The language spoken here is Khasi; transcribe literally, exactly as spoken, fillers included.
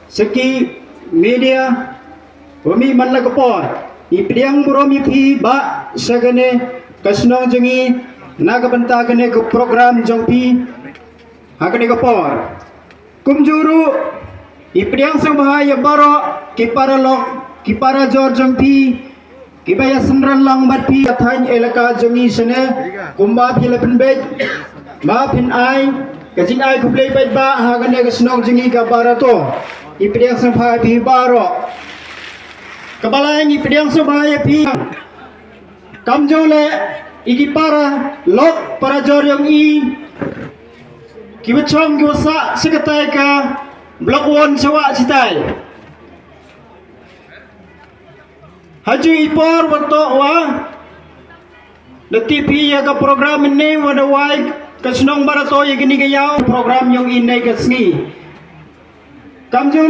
sha ki media, wa mih man la ka por. I pdiang burom ïa phi ba sha kane ka shnong jong ngi na ka bynta kane ka program jong phi ha kane ka por. Kumjuh ruh i pdiang sngewbha ïa baroh ki paralok, ki parajor jong phi, kiba ïa synran lang bad phi ha thaiñ elaka jong ngi shane, kumba phi la pynbeit ba phin ai ka jingai khublei paidbah ha kane ka shnong jong ngi ka Barato. I pdiang sngewbha ïa phi baroh. Kaba lai i pdiang sngewbha ïa phi. Kamjuh leh i ki paralok parajor jong i, kiba chong kiba sah sha katai ka block one sha wah chitai. Haju i por wa toh wa da tip ïa ka program ne wa da wai ka shnong Barato ïa kini ka ïaw program jong i ne ka sngi. Kamjuh